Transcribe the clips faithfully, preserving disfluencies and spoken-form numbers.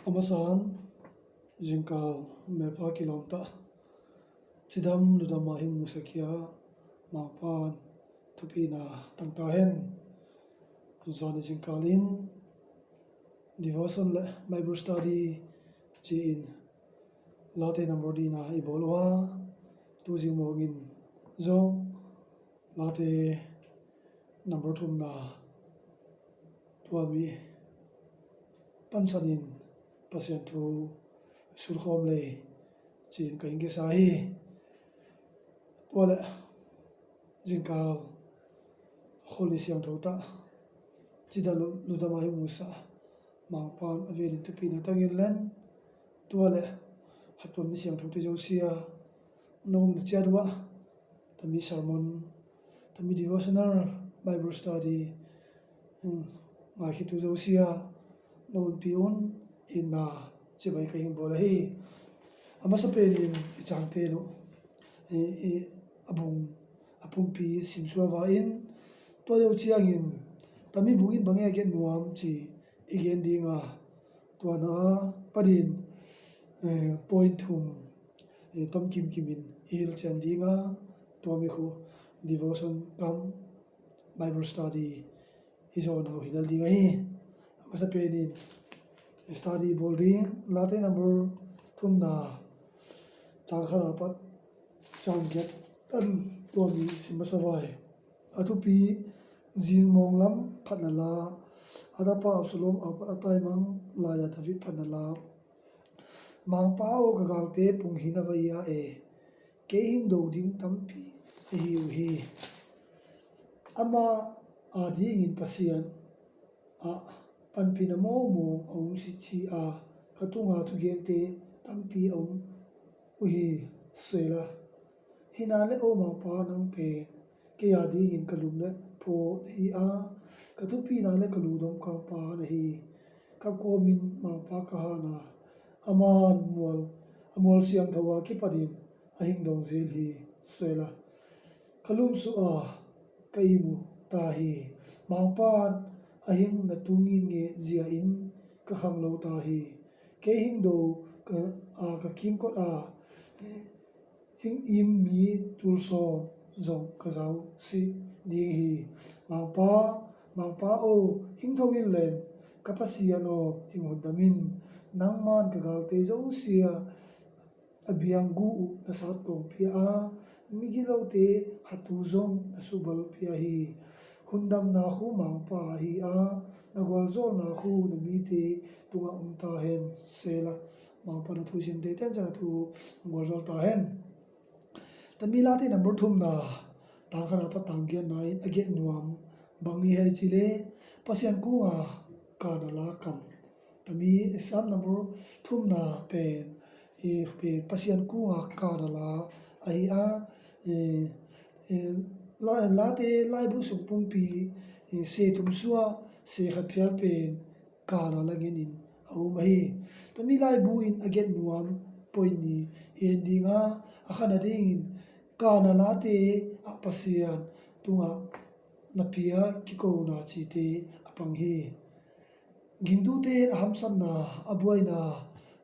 A masan, zingkal melpha kilawmtah cidam ludam a hing musak hi a, Mangpan thupina tangta hen. Zani zingkal in devotion le Bible study ci-in Late number nihna i bawl uh a, tu zingmawng in zong Late number thumna tua mi pansanin Pasian thu sulkhawm lei ci-in ka hing kisa hi. Tua le zingkal a khawlni siangtho tah cidam ludam a hing musak Mangpan a velin thupina tangin len, tua le hattuam mi siangthote zosia na um na ciat uh ah tami sermon, tami devotional, Bible study, hmm, ngaikhitu zosia na umpi un, itna cibai ka hing bawl ahi. A masa penin i cangte nuh i, i, a bung a pumpi simsuak va in, tua zo ciangin tami bung in bang e a gen nuam ci i gen ding a, tua na panin, eh, point thum, eh, tom kimkimin i hilhcian ding a, tua mi khu devotion kam Bible study i zawhna uh hi lel ding ahi. A masa penin study bawl ding, Late number thumna, cang khat a pat cang giat tan tua mi sim masa vai. A thupi: Zingmawng lam phatna la, a tapa Absalom a pat a taimang lai-a David phatna la. Mangpa aw, ka galte pung hi na vai a e, kei hing do ding tampi ahi uh hi. Amah a dingin Pasian ah panpihna mawngmawng a um sih ci a, ka tunga thugente tampi a um uh hi suela. Hi na le aw Mangpa, nang pen kei a dingin ka lum le phaw na hi a, ka thupina le ka ludam kangpa na hi. Ka kawmin Mangpa ka han a, aman mual, a mual siangtho a kipatin a hing dong zel hi suela. Ka lumsuh a ka im uh ta hi. Mangpan a hing na tu ngitnget zia in ka khang lo ta hi. Kei hing do ka, a, ka kimkot a hing im mi tulsawm zong ka zau sih ding hi. Mangpa, Mangpa aw, hing tho in len, ka Pasian aw, hing hundam in. Nangman ka galte zosia a biang gu uh na sat tawng pia a, migilote hatu zong na subal pia hi. Hundamna khu Mangpa ahi a, na gualzawlna khu na mite tungah um ta hen suela. Mangpa na thu i simte ten ciang a thu gualzawl ta hen. Tami Late number thumna, tang khat a pat tang giatna in a gen nuam bang hi hiam cih leh, Pasian kunga kana la kam. Tami Sam number thumna pen, i, pen Pasian kunga kana la ahi a, i, i, la, Late laibu sung pumpi, i, se thum suah se khat phial pen kana la ngenin a um ahi. Tami laibu in a gen nuam point nih i en ding a, a khatna dingin kana late ah Pasian tungah na pia kikona cihte a pang hi. Gingtute in a hamsatna, a buaina,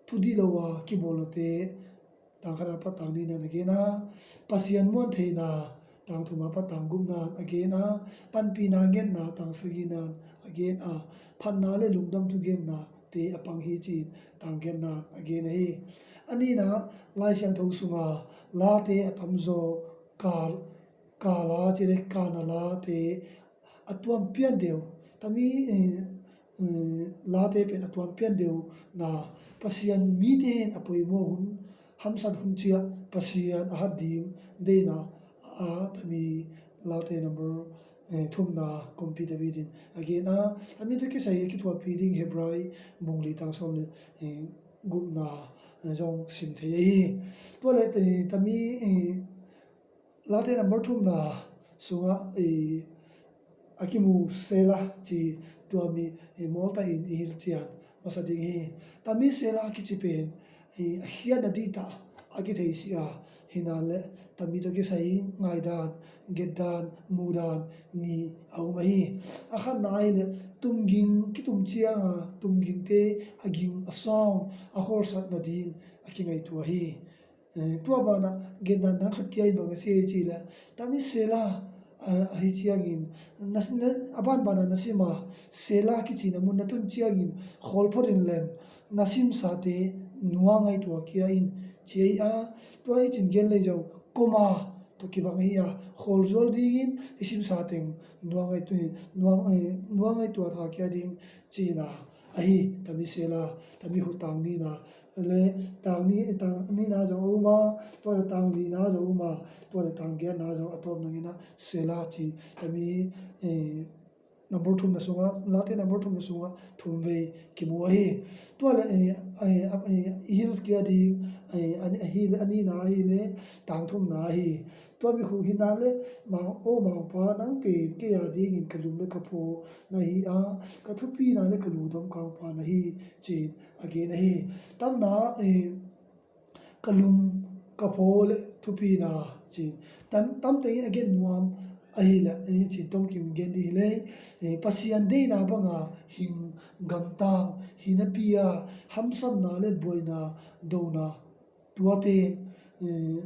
thudih lo a kibawlnate, tang khat a pat tang nihna na gen a, Pasian muan theihna, tang thum a pat tang gupna a gen a, panpihna ngetna, tang sagihna a gen a, phatna le lungdam thugennate a pang hi ci-in tang giatna a gen ahi. A nihna, Lai Siangtho sunga late a tamzaw, ka, kana la cih leh kana late a tuam pian deuh, tami, eh, eh, late pen a tuam pian deuh na, Pasian mite in a poimawh hun, hamsat hun ciang Pasian a hat ding deihna a tami Late number, eh, thumna kumpi David in a gen a, a mite kisai a kithuahpih ding Hebrai bung li tang sawm le, eh, gupna, eh, zong sim thei ahi. Tua le, eh, tami, eh, Late number thumna sungah, eh, a kimu Selah ci tua mi, eh, mawlta in i hilhcian masa ding hi. Tami Selah kici pen, eh, a khiatna dihtah a kitheisih a, Hi nan le tami tawh kisai ngaidan, getdan, mudan nih a um ahi. A khatna ahih leh tumging kitum cianga tumgingte a ging a sawng a khualsat nadin a kingaihtuah hi. Eh, tua banah gendan dang khat kia in bang a si ei ci le tami Selah, ah, ahi ciangin na, na, a banbanah na sima Selah kicina mun na tun ciangin khawl phot in lem na simsate nua ngaihtuah kia in ci ei a, tua hi cin gen lei zong koma tua kibang hi a, khawl zual dingin i simsa teng nua ngaihtuah, nua, eh, nua ngaihtuah tha kia ding cina ahi. Tami Selah, tami khut tang nina le tang ni, tang nina zong a um a, tua le tang lina zong a um a, tua le tang giatna zong a tawp nangina Selah ci tami, eh, number thumna sungah, Late number thumna sungah thum vei kimu ahi. Tua le, eh, eh, eh, i hills kia ding, eh, a ni, a hi le, a nina ahi le tang thumna ahi. Tua mi khu hi nan le mang, aw Mangpa nang pen kei a dingin ka lum le ka phaw na hi a, ka thupina le ka lungdam kangpa na hi cin a gen ahi. Tamna, eh, ka lum ka phaw le thupina cin tam, tam tengin a gen nuam ahi le, eh, cin tawmkim gen ding hi le, eh, Pasian deina banga hing gamtang hi napi a hamsatna le buaina dona tuate, eh,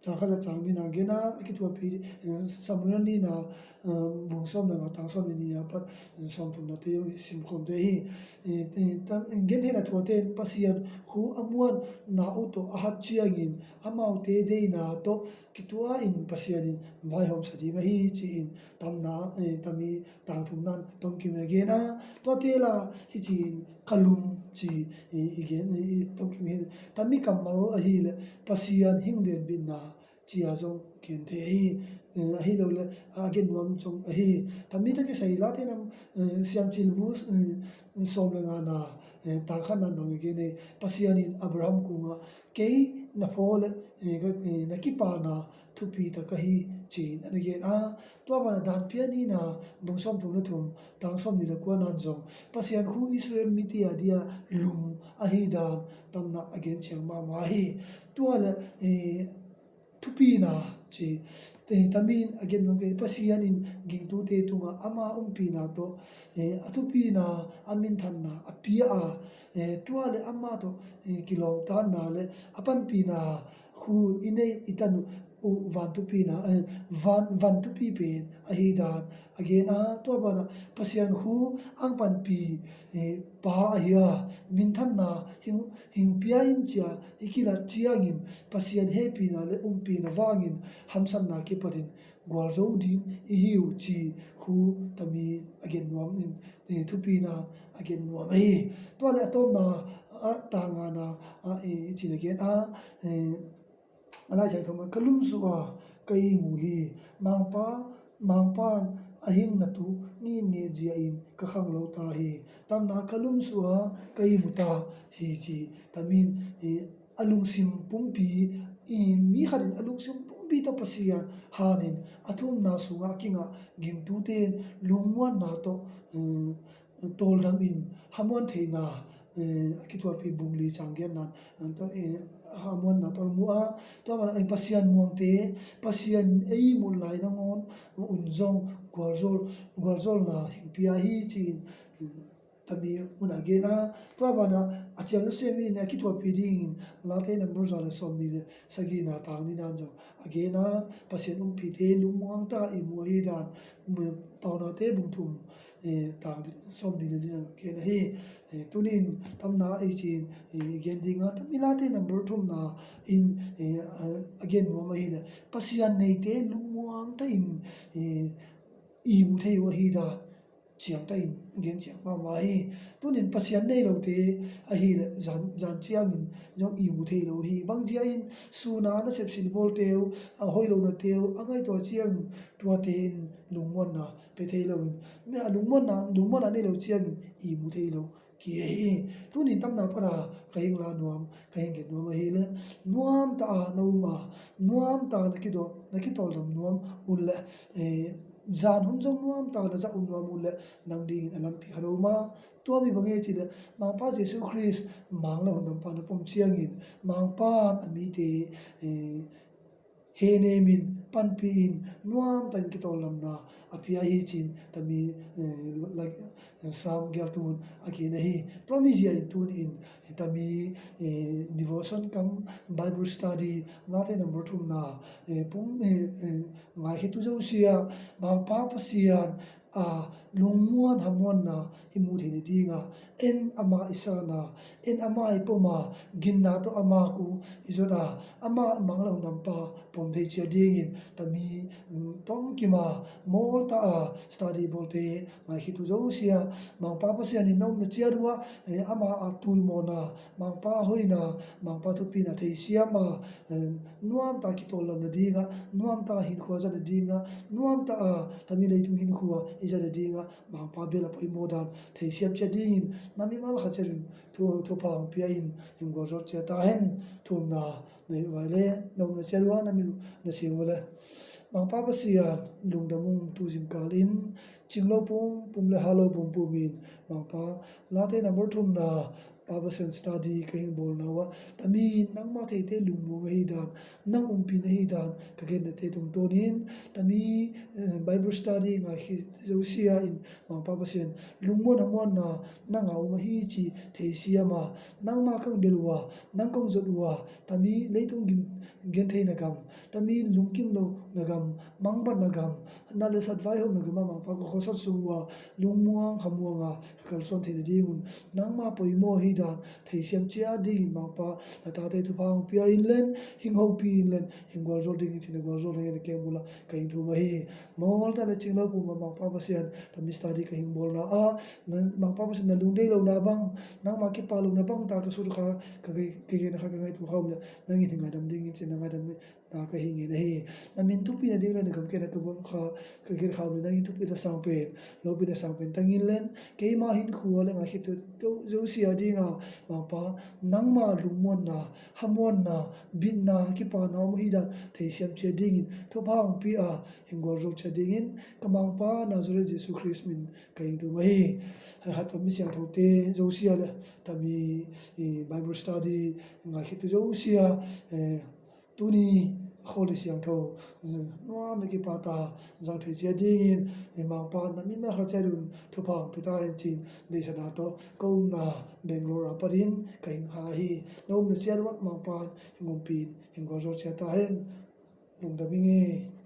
cang khat le cang nina gena a kithuahpih, eh, Samuel nina, eh, bung sawm le nga tang sawm le nih a pat, eh, sawm thumna te simkhawmte hi. Eh, eh, tam, gen theihna thuate Pasian khu a muanna uh tawh a hat ciangin amaute deina tawh kituakin Pasian in vaihawmsa ding ahi ci-in tamna, eh, tami tang thumnan tawmkim a gen a, tuate la hi ci-in ka lum ci i, i gen i, i tawmkim hi. Tami kammal ahi le Pasian hing venbitna cia zong gen thei ahi, eh, ahi lo le a gen nuam zong ahi. Tami tawh kisai Late nam, eh, Siamcil bu, eh, sawm le ngana, eh, tang khatnan bang a gen e, Pasian in Abraham kungah kei na phaw le, eh, ka, eh, na kipana thupi tak ahi ci-in a na gen a, tua banah Danpia nina bung sawm thum le thum tang sawm nih le kuanan zong Pasian khu Israel mite a dia lum ahi dan tamna a gen ciang mahmah hi. Tua le, eh, thupina ci, eh, tamin a gen nuam kei Pasian in gingtute tungah ama umpina tawh, eh, a thupina a minthanna a pia a, eh, tua le ama tawh, eh, kilawmtatna le a panpina khu i neih i tan uh van thupina, eh, van, van thupi pen ahi dan a gen a, tua banah Pasian khu ang panpi, eh, pa ahi a, minthanna hing, hing pia in cia i kilat ciangin Pasian hehpihna le umpihna vangin hamsatna kipatin gualzo ding i hi uh ci khu tami a gen nuam in, eh, thupina a gen nuam ahi. Tua le a tawpna a tangana a, eh, i cin a gen a, eh, a Lai Siangtho mah ka lum suh a ka ihmu hi. Mangpa, Mangpan a hing na tu ngitnget zia in ka khang lo ta hi. Tamna ka lum suh a ka ihmu ta hi ci. Tamin, eh, a lungsim pumpi, i mi khatin a lungsim pumpi tawh Pasian hanin a thumna sungah a kingah gingtute in lungmuanna tawh, eh, tawldam in hamuan theihna, eh, a kithuahpih bung li cang giatnan, eh, tawh, eh, hamuanna tawh mu a, tua mana, eh, Pasian muangte, Pasian ei muh lai nangawn un zong gualzol, gualzolna hing pia hi ci-in, eh, tami mun a gen a, tua banah a ciang Joseph in a kithuahpih dingin Late number za le sawm nih le sagihna tang nihnan zong a gen a, Pasian umpite lungmuang ta ihmu ahi dan, Paunate bung thum, eh, tang sawm nih le lina gen ahi. Eh, tunin tamna ei cin, eh, gen dinga, tami Late number thumna in, eh, a, a gen nuam ahi le Pasian neite lungmuang ta in, eh, ihmu thei uh ahi dan ciang ta in gen ciang mahmah hi. Tunin Pasian nei lote ahi le zan, zan ciangin zong ihmu thei lo hi. Bang zia in suna na sepsil bawlte uh, a hoih lo nate uh a ngaihtuah ciangin tuate in lungmuanna pe thei lo in, mi a lungmuanna, lungmuanna nei lo ciangin ihmu thei lo ki hi. Tunin tamna pana ka hing la nuam, ka hing gen nuam ahi le nuam ta a na um a, nuam ta na kidawh, na kitawldam nuam un le, eh, zan hun zong nuam ta na zak un nuam un le nang dingin a lampi khat a um a, tua mi bang e ci le Mangpa Jesu Khrist mang le hun lampa na pom ciangin Mangpan a mite, eh, henem in, panpih in, nuam takin kitawllamna a pia hi ci-in tami, eh, la-, Sam gialtu in a gen ahi. Tua mizia in tuni in tami, eh, devotion cum Bible study, Late number thumna, eh, pum, eh, eh, ngaikhitu zosia, Mangpa Pasian a lungmuan hamuanna i mu thei nadinga, en ama i sana, en ama i poma, ginna tawh ama ku i zota, ama mang lo nampa pom thei cia dingin tami, mm, tomkima mawlta a study bawlte ngaikhitu zosia, Mangpa Pasian in na umna ciat uh ah, eh, ama a tulmawhna, Mangpa hoihna, Mangpa thupina theisiam a, eh, nuamta kitawllam nadinga, nuamta hinkhua zat nadinga, nuamta a tami leitung hinkhua i zat nadinga, Mangpa bel a poimaw dan theisiam ciat dingin na mimal khat ciatin thu, thupha hong pia in, hing gualzawh ciat ta hen. Thumna, na hi vai le, na umna ciat uh ah na min uh na sing uh le. Mangpa Pasian, lungdam ung, tu zingkal in cinglo pumpum le halo pumpum in, Mangpa, Late number thumna, Pa Pasian study ka hing bawlna uh ah, tami nangma theite lungmuang ahi dan, nang umpi na hi dan ka gennate tungtawnin, tami, eh, Bible study ngaikhitu zosia in, Mangpa Pasian, lungmuan hamuanna nang a um ahi ci theisiam a, nangma kang bel uh a, nang kong zot uh a, tami leitung gin, gentheihna gam, tami lungkim lohna gam, mangbatna gam, na le sat vaihawmna gam ah, Mangpa, ka khuasat sung uh a lungmuang hamuang a ka kalsuan theih nadingun, nangma poimaw ahi dan theisiam ciat dingin, Mangpa, na tate thupha hong pia in len, hing hopih in len, hing gualzawh dingin ci-in na gualzawhna ngen a keng bul ah ka hing thum ahi. Mawlta le cinglo pum ah, Mangpa Pasian, tami study ka hing bawlna ah, na, Mangpa Pasian, na lungdeih lohna bang, nangma kipak lohna bangta ka sut kha, ka, ka, ka gen kha, ka ngaihtuah kha om le, nang in hing ngaidam dingin ci-in na ngaidam na ka hing ngen ahi. Na min thupina ding le na gam kehna ka buak kha, ka gen kha om le, nang in thupina sang pen, lopina sang pen tang in len, keima hinkhua le ngaikhitu zosia dinga, Mangpa, nangma lungmuanna, hamuanna, bitna, kipana om ahi dan theisiam ciat dingin thupha hong pia, hing gualzawh ciat dingin, ka Mangpa Nazareth Jesu Khrist min ka hing thum ahi. Khat pa mi siangthote zosia le tami, eh, Bible study ngaikhitu zosia, eh, tuni a Khawl Ni siangtho nuam le kipata zang thei ciat dingin, eh, Mangpa, na mimal khat ciat un thupha hong pia ta hen ci-in deihsakna tawh ka umna Bangalore ah panin ka hing hah hi. Na umna ciat uh ah, Mangpa, hing umpi in, hing gualzawh ciat ta hen. Lungdam ing e.